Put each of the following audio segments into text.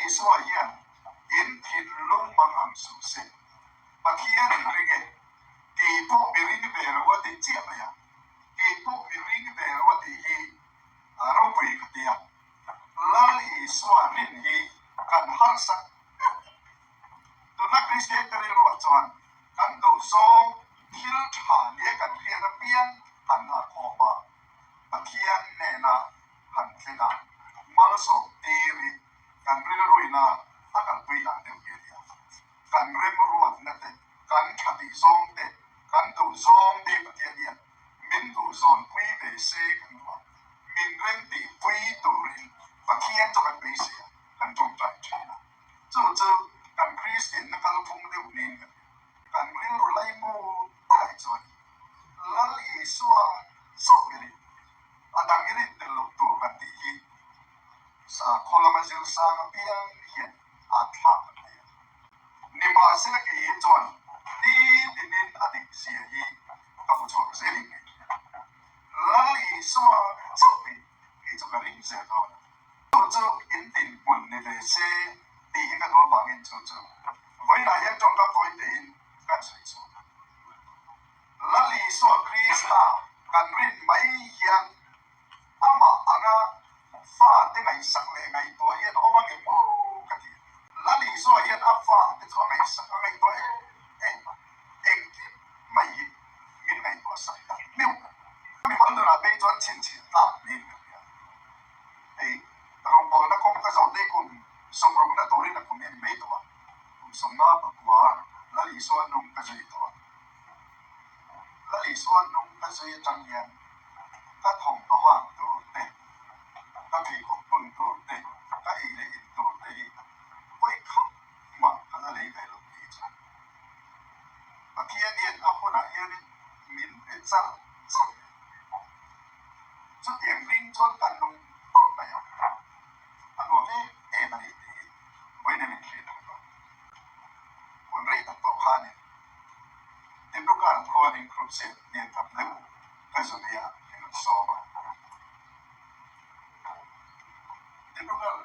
Isua hian in thinlung mangang suh se, Pathian in ring e, kei pawh mi ring ve lo a ti chiah mai a, kei pawh mi ring ve lo a tih hi ropui ka ti a, Lal Isua rin hi kan harsa deuh deuh. Tuna Kristian te rilruah chuan kan duhzawng thil tha leh kan hriat apiang han la khawm a, Pathian hnena han thleng a, malsawm tir hi kan rilruina a kalpui dan deuh hi a ni a. Kan remruatna te, kan tha tih zawng te, kan duh zawng te Pathian hian min duhzawnpui ve se kan ruah, min remtihpui turin Pathian chu kan beisei a, kan tawngtai thin a. Chu chu kan Kristianna kalphung deuh niin kan hria. Kan rilru laimu tak hi chuan Lal Isua chauh i rin, a dang i rin tel loh tur kan tih hi sakhaw lama zir sang apiang hian a thlak an nei a. Nimahsela kei hi chuan nitinin a dik zia hi ka hmu chhuak zel in ka inhria. Lal Isua chauh hi kei chu ka ring zel dawn a. Chu chu in dinhmun ni ve se tih hi ka duh avangin chu chu vawiinah hian tawngkam tawi tein kan sawi chhuak a. Lal Isua Krista kan rin mai hian amah anga fate ngaihsak leh ngaihtuah hian a awm ang em aw ka ti a. Lal Isua hian a fate chu a ngaihsak a ngaihtuah em em a, engkim mai hi min ngaihtuah sak tak meuh a. Mimal nunah phei chuan chhinchhiah tlak niin ka hria. Hei rawngbawlna kawng ka zawh daih kum sawmrukna turin a kum en mai tawh a, kum sawmnga pakua Lal Isua nung ka zui tawh a. Lal Isua nung ka zui atang hian ka thawmhnaw hak tur te, ka pheikhawk bun tur te, ka ei leh in tur te hi vawi khap mah ka la lei ve lo tih chuan Pathian hian a hunah hianin min pe char char mai. Chutiang ring chuan kan nung tawp mai a, a nuam em em a ni tih hi vawiin min hriat ang tawh. Hun rei tak tawh kha a ni. Dibrugarh khuanin crusade lian tham deuh ka zu nei a, min rawn sawm a. Dibrugarh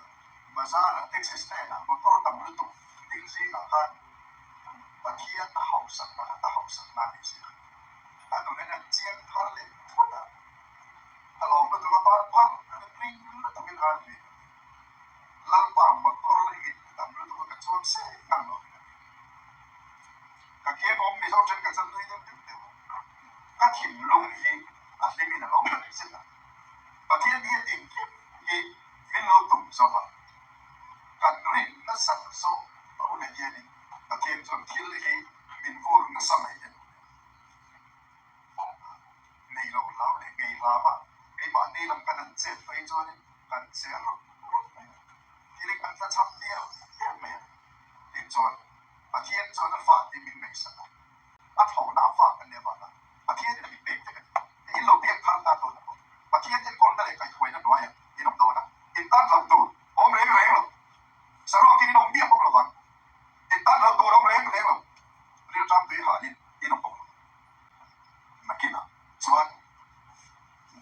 bazar-ah taxi stand-ah motor tam lutuk ding zingah khan Pathian a hausakna kha a hausakna a ni zia. A nun hian chiang thar leh thut a, a lawm lutuk a par phar ring lutuk in khan ri Lalpa motor lei in tam lutuk a ka chuang se ngang lo in a ti. Ka khem awm Mizo then ka chan nui deuh deuh deuh a, ka thinlung hi a hlim in a lawm tak zet a. Pathian hian engkim hi min lo tum zo a, kan rin nasa zawk lo leh hianin Pathian chuan thil hi min vur nasa mai hian Nei lo hlau leh ngei hlam a, keimahni lam kan han chet phei chuanin kan che rawt rawt mai a, thil hi kan tla chhak dial dial mai a. Tin chuan Pathian chuan a fa tih min ngaihsak a, a thlawhna a fa kan nih avanga Pathianin min pek vek a ni. Hei in lo biak thar ta dawn a maw? Pathian enkawlna leh kaihhuaina hnuaiah in awm dawn a, in tan hlauh tur awm reng reng lo. Saruakin in awm miah bawk lovang, in tan hlauh tur awm reng reng lo. Rilṭam tui halin in awm bawk lo. Nakinah chuan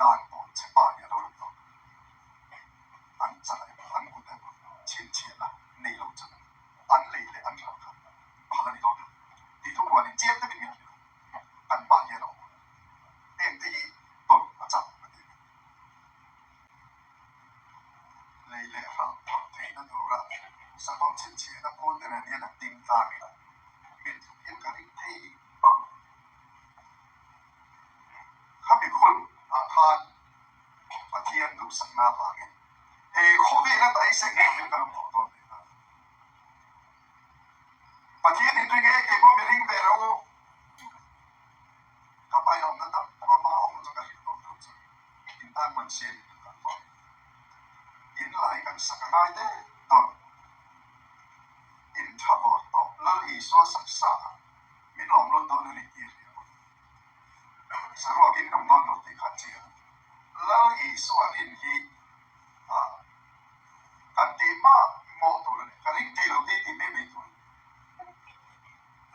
dan pawh che pa hi a lo lang tawh. An chala emaw an kut emaw chhinchhiahna nei lo chuan an lei leh an hlau kha phal a ni dawn lo tih thu huanin chiang takin min hrilh a, kan pa hian a awm a, hengte hi tawrh a chak a ti. Lei leh hralh phah theihna tura sakawr chhinchhiahna pawl te nen hian an ding tlang ila min tluk hian ka ring thei bawk. Khami hun ah khan Pathian duhsakna avangin he khawvela daiseng lovin kan awm tawh dawn leh nghal. Pathian in ring e, kei pawh mi ring ve rawh u. Ka pai awmna tam tak a hma awm chu ka hrilh tawh tur chu in tan man siam in kan tawh. In lai kan sak a ngai der dawn. In tha vawr tawh Lal Isua sak sa ah min lawm lut dawn a ni tih a hria bawk. Saruakin in awm dawn lo tih kha a chiang. Lal Isua rin hi kan tih hma mawh tur a ni. Ka ring tih lo tih tih mai mai tur a ni.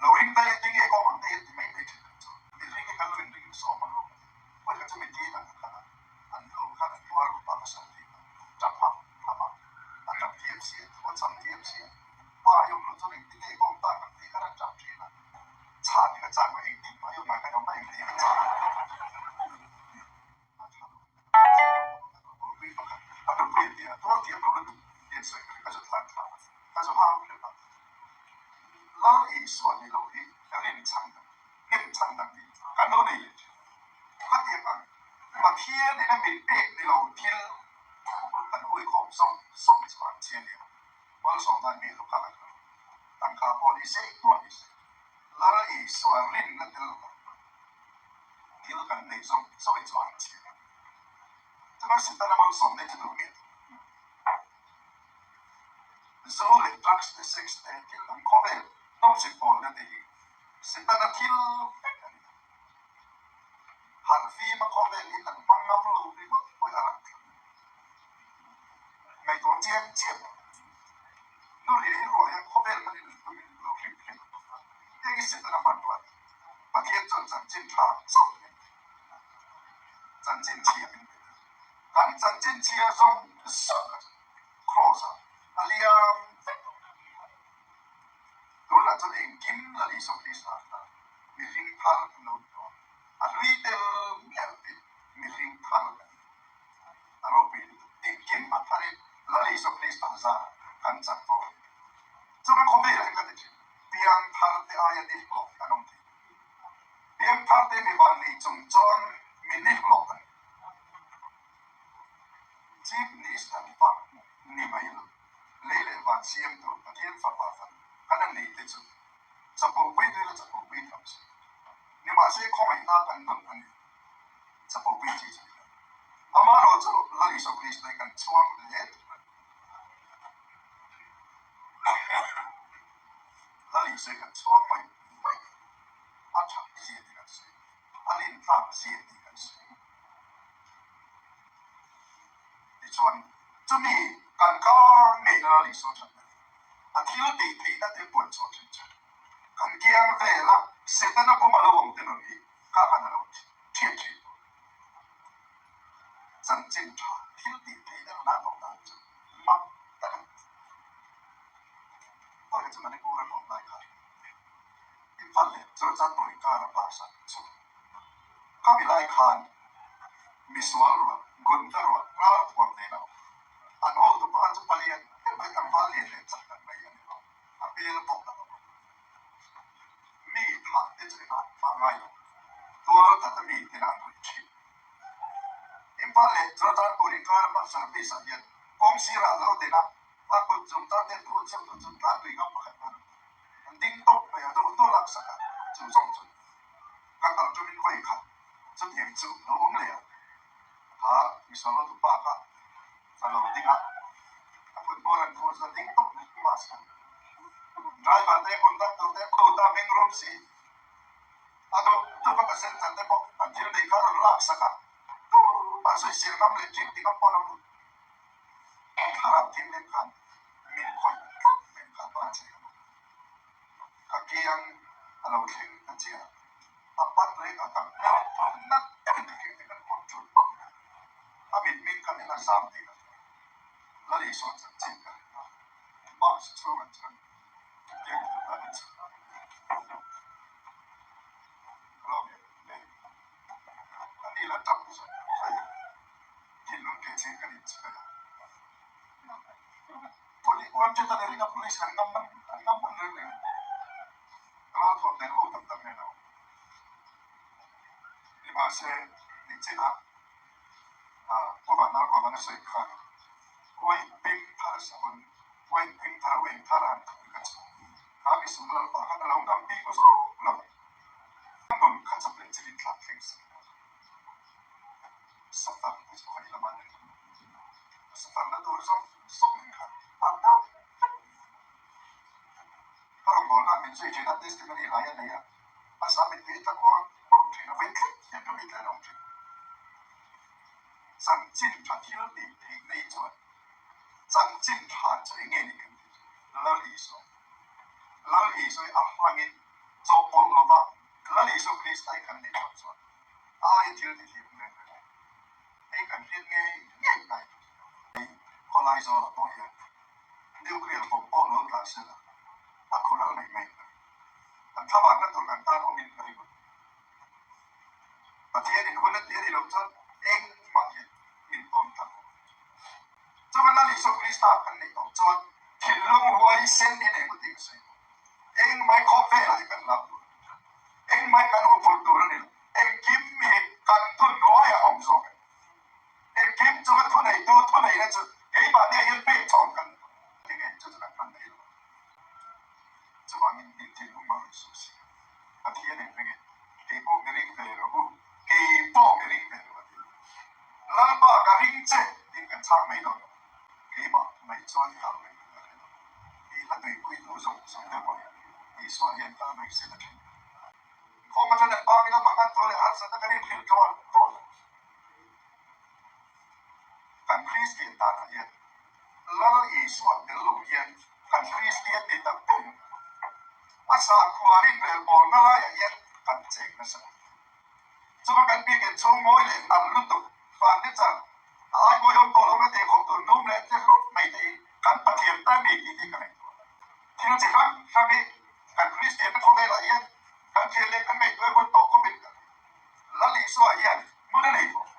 Lo ring ta e tinge kawng ang te hian ti mai mai thin kan chu. Mihring hi kan lo inring nasa awm ang pawi kha chu mi ti dang khan an nu khan an tuar rupa ka sawi tih kha tap hap hap a, a tap thiam si a, thu a cham thiam Pathianin a min pek ni lo thil kan huikhawm zawng zawng chu an chhiat em? Malsawmna mi lo kal a ni lo. Tangka pawh ni se, engpawh ni se, Lal Isua rinna tel lo thil kan neih zawng zawng hi chu an chhiat em? Chuan Setana malsawmna hi chu duh nge duh? Zu leh drugs te, sex te, thil dang khawvel nawmsip pawlna te hi Setana thil vek a ni a. Harhfim a khawvel hi kan hmang ngam lo ringawt pawh a rang tlat. Ngaihtuah chiang chiang lo. Nu ri hi ruah hian khawvel hman in tum in lo hrim hrim. Heng hi Setana hmanrua a ni. Pathian chuan chanchin tha chauh min pe. Chanchin chhia min pe. Kan chanchin chhia zawng zawng kha chu Kraws ah a liam vek tawh. Tunah chuan engkim Lal Isua Krista kha mihring thar an lo ni tawh a, a hlui tel mial te mihring thar kan ni. A ropui lutuk. Engkim a tharin Lal Isua Krista zar kan chan fo a ni. Chuan khawvelah hian ka ti thin, piang thar te aia nihlawh an awm thei. Piang thar te mi van nei chung chuan mi nihlawh an ni. Chief Minister fak ni mai lo, lei leh van siam tur Pathian fapa fan kan a nei te chu chapo pui tui la chapo pui tham se. Nimahse khawngaihna kan dawn a ni. Chapo pui chi chu ni lo. Amaherawh chu Lal Isua Krista hi kan chhuang hle tur a ni. Lal Isua hi kan chhuang mai mai. A that zia tih kan sawi. A rintlak zia tih kan sawi. Tichuan, chumi kan kar ngeina Lal Isua thatna hi a thil tih theihna te puan chhuah thin chu kan kiang vela Setana bum a lo awm te nun hi ka han a lo thiat thin tur. Chanchin tha thil tih theihna nuna a tawh dan chu mak tak a ni. Vawiin chu Manipur an awm lai khan Imphal leh Churachandpur inkar a bus a chu khami lai khan misual ruah, gunda ruah, ralthuam nen a awm. An hotu pa chu palian em mai tlangval lian leh chak tak mai a ni lo, a hmel pawh a lo awm. Mi thah te chu engah mah ngai lo, tual that a mi ten an ruih thin. Imphal leh Churachandpur inkar a bus service ah hian kawng sirah a lo den a, a kut chung tan ten phur cheu tur chuan tlan lui ngam pakhat hman an ding tawp mai a, duh duh lak sak a, chu zawng chu ka kal tumin vawi khat chutiang chu lo awm leh a, kha misual lo duh pa kha a lo ding a, a football an phur chu a ding tawp mai mahse driver te conductor te kut a hming rum si a duh duh a passenger te pawh an thil neih kha a rawn lak sak a, tumah sawisel ngam leh thil ti ngam pawh an awm lo. Thlarau thinrim khan min khawih tlat mai kha pa che a ka kiang a lo thleng ta chiah a pan reng a kan na deuhin ka kiang te kan control pap mai a mitmeng khan en a zam tih ka hria Lal Isua chanchin ka rin a bus chhungah chuan kiang te tan in chhuk a lawm em em a ni la tap zawk zawk. Thinlung ke chin kan inchhai a. Police wanted a ring a police an ngam man an ngam man reng reng. Ralthuam nen ho tak tak nen a awm. Nimahse nichinah Governor Governor sawi khan Uain peng thar sawn uain peng thar uain thar an thun kha chu kha misual lalpa khan a lo ngam bik zawk lo. A nun kha chawpleh chilin thlak thleng si lo. Safar te chu khawi lamah nei lo. Safar na tur zawng zawng in kha a dam vek. Ka rawngbawlna min zui thin a, testimony lai a nei a, a sa mittui ta kuang awm thin a, vawi thleng hian ka mitla an awm thin. Chanchin tha thil tih theih nei chuan chanchin tha chu eng nge ni kan tih chu Lal Isua. Lal Isua hi a hlangin chawhpawlh lova Lal Isua Krista hi kan neih loh chuan Ai thil ti thiam reng reng a, hei kan hriat ngei ngei mai. Khawlai zawlah pawh hian nuclear bomb pawh lo tla se la, a khur al mai mai ang. Kan thlavakna tur kan tan awmin ka ring a. Pathianin hun a ti a nih loh chuan engmah hian min tawn tak lo. Chuan Lal Isua Krista kan neih tawh chuan thinlung huaisen in eng tih ka sawi lo. Engmai khawvelah hi kan lak tur a ni lo. Engmai kan huphurh tur a ni lo. Engkim hi kan thunhnuaiah a awm zawk e. Engkim chunga thuneitu thuneihna chu keimahniah hian pek chhawn kan ti nge chu chu kan hman thei lo. Chuvangin in thinlung mang suh se. Pathian in ring e, kei pawh mi ring ve rawh u, kei pawh mi ring ve rawh a ti. Lalpa ka ring che tiin kan chhang mai dawn lo. Keimah mai chuan kal mai ka hre lo. I hla tuipui tu zawng zawng te pawh Isua hian kal mai se la thin. Khawm atang an pa ila mangan tawh leh harsatna kan inhrilh tawh tawh lo. Kan Kristian danah hian Lal Isua tel lo hian kan Kristian ni tak tak lo. A sakhua rinrel bawlna laiah hian kan cheng nasa. Chuan kan biakinn chhung mawi leh nalh lutuk furniture a ai mawi awm tawh lo na tih khawp tur num leh te hlut mai te hi kan Pathian ta ni tih hi ka ngaihtuah. Thil chi hrang hrang hi kan Kristian te khawvelah hian kan thian leh kan ngaihtuah hun tawh khawpin ka hria. Lal Isua hian hmun a nei tawh.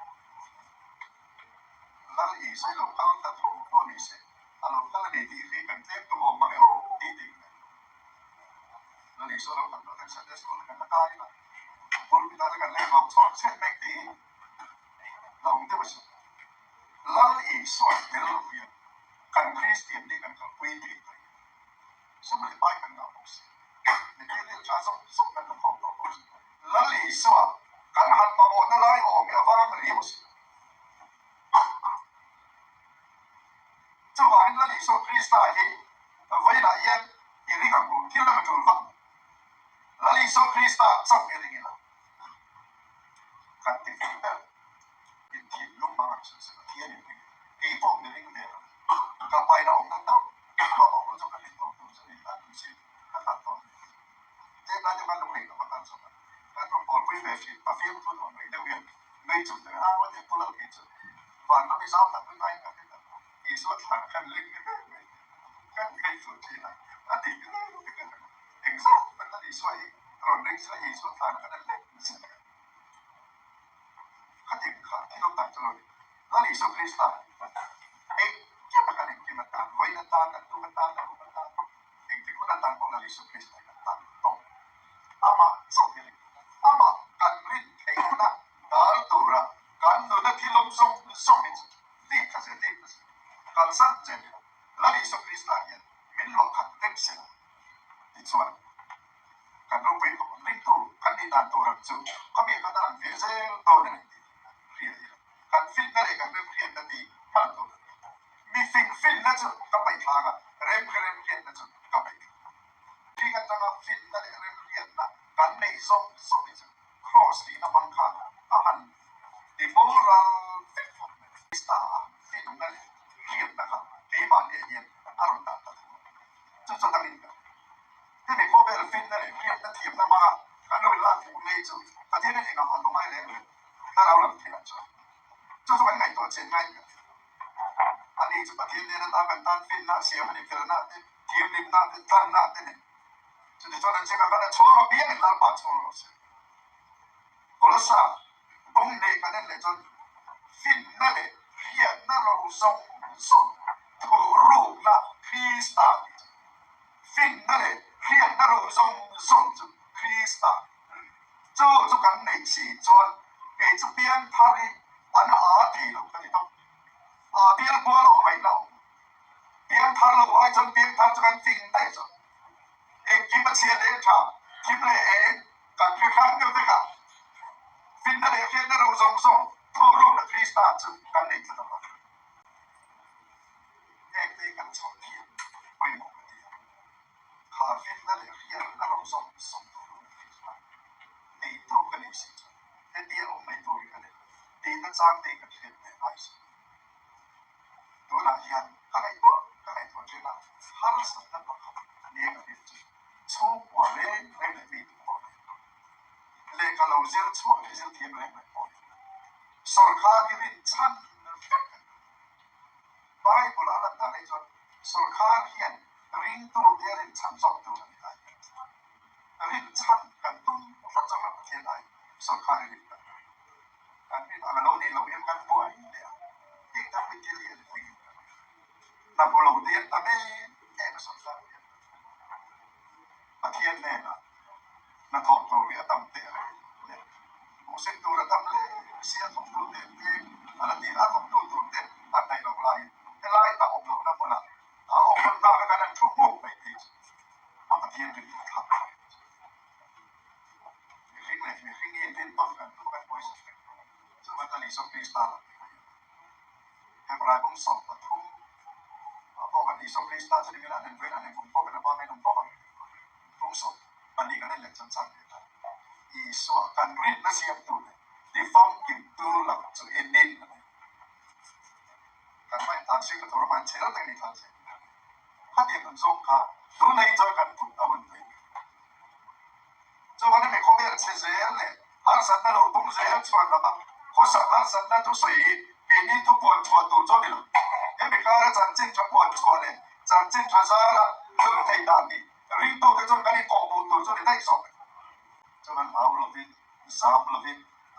Lal Isua lo kal ta tho pawh ni se, a lo kal a ni tih hi kan tlem duh awm mang e tih tih ka ngaihtuah. Lal Isua lo kal tawh ten Sunday School kan la kai a, pulpit ah te kan leng vawk chhawk chhet mai tih hi la awm deuh a si. Lal Isua tel lo hian kan Kristian nih kan kalpui thei ta hi sum leh pai kan ngah bawk si. Material tha zawk zawk kan la khawm tawh bawk si. Lal Isua kan han mamawhna lai awm hi a vang riau a si. Chuvangin Lal Isua Krista hi vawiinah hian i ring ang u, thil lam a tul vak. Lal Isua Krista chauh i ring ila kan ti fing ber. In thinlung hmang ang suh se Pathian in ring kei pawh mi ring ve lo. Ka paina awmna tam ka awm lo chu ka rin tawh tur chu ni a tun si ka kal tawh ni. Tlem lai deuh khan lungrei lam a kal chhuak a, kan rawn bawlpui ve thin. A fiamthu nuam rei deuh hian nui chung chuan a awte pu lal kei chu vanram i zau tak rin aiin ka hre tak a, Isua thlan khan ling ni ber mai kan ngaihtuah thin a, a ti hle te ka hre lo. Engzawk tak a Isua hi rawn ring sela Isua thlan khan a lek nasa tak a ni. Khatin kha thil awm tak chu lo ni. Lal Isua Krista engkim a kan engkim atan, vawiin atan, a tum atan, a kum atan, Engtik hun atan pawh Lal Isua Krista hi kan tan tawp. Amah chauh hi ring. Amah kan rin theihna dal tura kan nuna thil awm zawng zawng hi chu dik tha zel, dik tha zel, kalsan zel ila Lal Isua Krista hian min luah khat vek sela tichuan kan ropui khawp ang. Ringtu kan nih dan tur ang chu khawmi khan a lang ve zel dawn a ni tih hria ila kan finna leh kan remhriatna tih hman tur a ni. Mi fing finna chu ka paih thlak a, remhre remhriatna chu ka paih thlak a. Ring atanga finna leh remhriatna kan neih zawng zawng hi chu Kraws tihna hmang khan a han ti boral vek fawm mai. Krista a finna leh hriatna kha keimahniah hian a rawn dah ta thung a, chu chu dangin ka hria. Hemi khawvel finna leh hriatna thiamna hmanga kan lo inlak hmuh nei chu Pathianin engah mah ngai reng reng thlarau lam thilah chuan chu chu kan ngaihtuah chet ngaiin ka hria. Ani chu Pathian nen atan kan tan finna a siam a ni, felna te, thiamhlimna te, tlanna te nen. Chutichuan an zikah khan a chhuak apiangin Lalpa chhuak rawh se. Kolosa bung nei kan en leh chuan finna leh hriatna ro zawng zawng thurukna Krista tih chu finna leh hriatna ro zawng zawng chu Krista chu chu kan neih si chuan kei chu piangthar hi an aa thei lo ka ti tawp. Aa bial bual awm mai hlauh. Piangthar lo ai chuan piangthar chu kan fing daih zawk. Engkim a chhia leh tha, thim leh eng kan hre hrang deuh vek a. Finna leh hriatna ro zawng zawng thawhrukna Krista chu kan nei tlat ang a. Hengte kan chhawr thiam pawimawh ka ti a. Kha finna leh hriatna ro zawng zawng thawhrukna Krista neitu ka nei si chuan hetia awm mai tur hi ka nei tihna chang te kan hriat ve ngai si. Tunah hian ka ngaihtuah ka ngaihtuah thin a, harsatna pakhat nia ka hriat chu chhungkua reng reng leh mi duh pawh ni lo, lehkha lo zir chhuak leh zir thiam reng reng pawh ni lo, sawrkar hi rinchhan vek a ni. Bible a lan dan hi chuan sawrkar hian ringtu te rinchhan zawk tur a ni lai. Rinchhan kan tum tlat zawk a Pathian ai sawrkar hi rin kan tum. Kan rin ang a lo nih loh hian kan buai hle a, heng dang hi thil hi a ni pui in ka hria. Hna hmu lo te an tam em em a sawrkar hian Pathian hnenah hnathawh tur hi a tam teh reng nen hmuhsit tur a tam hle sia thawktu te an teng a la ti a, a thawktu. Pathian rin duh thlak a ni. Mihring leh mihring hi engtin pawn kan tum a kan pawisa vek. Chuvang chuan Isua Krista lam hi ka en a. Hebrai bung 13 ah pawh kan Isua Krista chu nimin ah nen vawiin ah nen kum pawh kan a men awm bawk ang. Bung 14 kan en leh chan chan leh ta. Isua kan rinna siamtu leh tifamkimtu lam chu enin a ni. Kan hma in tlan zing ka tur a, mahni chhe reuh tak in i tlan zing. Khatiang kan zawng kha tunah hi chuan kan put a hun thei. Chuvangin mi khawvel chhe zel leh harsatna lo tum zel chhuan lama khawsak harsatna thusawi hi keini thu puan chhuah tur chu a ni lo. Hemi kara chanchin tha puan chhuah leh chanchin tha zara lung theih dan hi ringtute chuan kan inkawhhmuh tur chu a ni daih zawk. Chuan hlau lovin, zam lovin,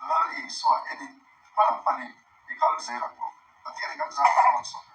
Lal Isua enin hmalam panin i kal zel ang u. Pathianin kan zam ang rawn sawi.